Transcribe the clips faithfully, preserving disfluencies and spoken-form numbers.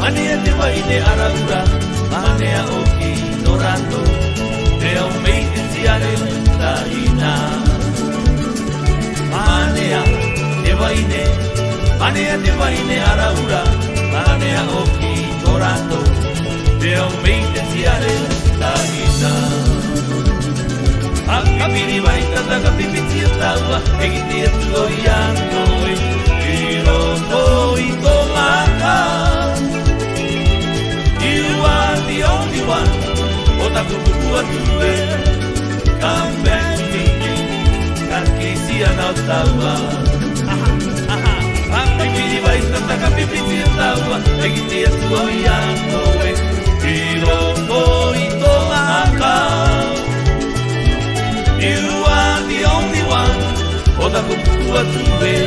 Manea te vahine ara ura, manea ʻoki nō rātou, te ao mei te tiare tahi nā. Manea te vahine, manea te vahine ara ura, manea ʻoki nō rātou, te ao mei te tiare tahi nā. Ka pipiri vai tata, ka pipiti a taua, e kite atu ʻoia nō koe i roto i tō maka. You are the only one, ʻo taku pupu atu ē. Come back to me, ka kisi ana ʻo taua. Aha, aha. Ka pipiri vai tata, ka pipiti a taua, e kite atu ʻoia nō koe i roto i tō maka. You are the only one, ʻo taku pupu atu ē.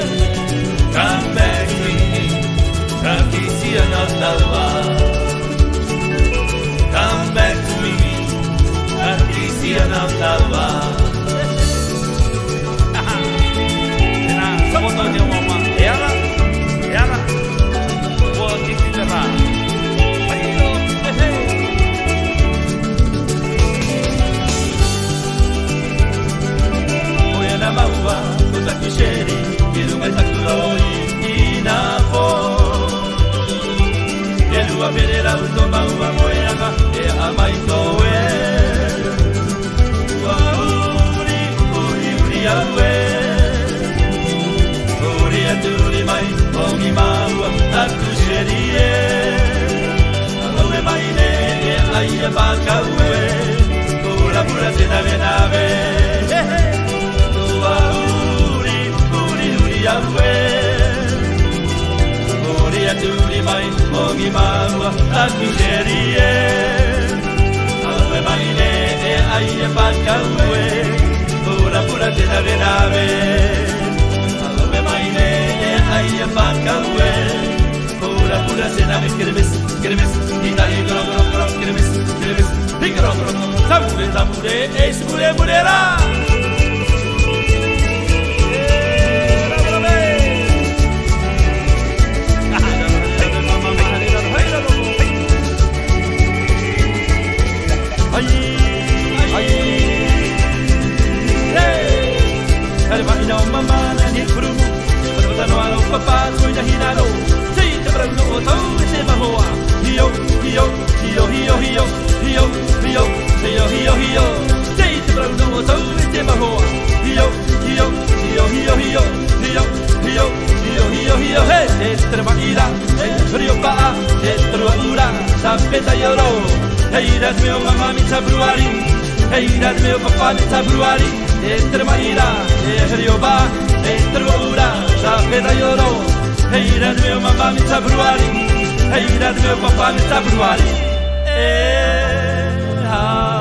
Come back to me, ka kisi ana ʻo taua. Come back to me, ka kisi ana ʻo taua. Tēnā, sapoto te mama. E ara, e ara. Ua kiki te rā. Ai, io, he, he. Koe ana maua, ko taku Sherry, i ruŋa i taku roi i nā pō. E rua pererau tō maua moeaga, e aha mai tō ē. Ua uri, uri, uri au ē. Uri atu, uri mai, ʻogi maua, taku Sherry ē. ʻAue mai nei e ʻaia pākau ē, purapura te navenave. Ua uri, uri, uri au ē. Uri atu, uri mai, ʻogi maua, taku Sherry ē. ʻAue mai nei e ʻaia pākau ē, purapura te navenave. ʻAue mai nei e ʻaia pākau ē, purapura te nave. Keremes, keremes, i tahi koro, koro, koro, keremes, keremes, i koro, koro, koro. Tamure, tamure, e sipure, pure rā. Ai, ai, ai. Hey! Haere mai nā ʻo mama nani puru. Haere mai nā ʻo papa, ko ina hina nō. Tei te parau nō ʻoutou e te mahoa. Hio, hio, hio, hio, hio. Hio, hio, hio, hio, hio. Tei te parau nō ʻoutou e te mahoa. Hio, hio, hio, hio, hio. Hio, hio, hio, hio, hio. He, e te rama ira. E te rio paa, e te rua ura, sa peta i oro. Hei ra te meo mama mi taburuari, hei ra te meo papa mi taburuari. E te rama ira, e te rio paa, e te rua ura, sa peta i oro. Hei ra te meo mama mi taburuari, hei ra te meo papa mi taburuari. E ha.